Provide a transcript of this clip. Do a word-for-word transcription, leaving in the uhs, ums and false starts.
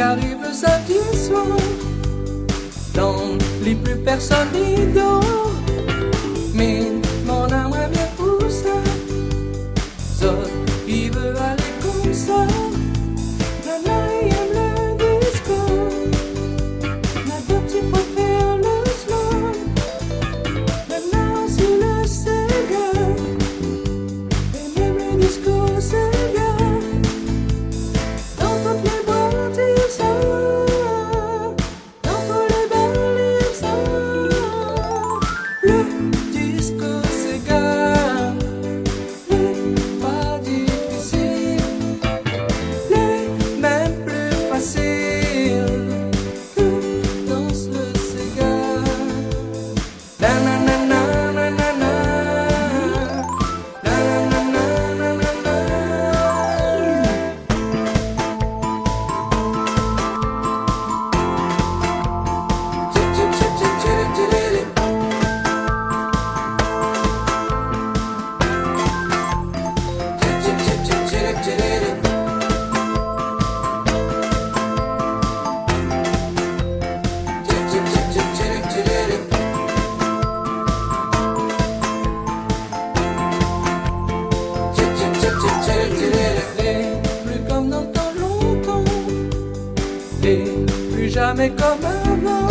Ariv samdi soir, dan li pli pèrsone i dor. Mi domann amoin bien ousa zot i vé alé konmsa. Nana i èm le disko, na dot i préfèr le slam. Nana osi le séga, é mèm le disko séga. Dan tout lé boit i sa, dan tout lé bar i sa. Le disko séga, lé pa difisil, lé mèm pli fasil ke dans le séga. Na, na, na, na. Lé pli konm dan tan lontan, lé pli zamé konm avan.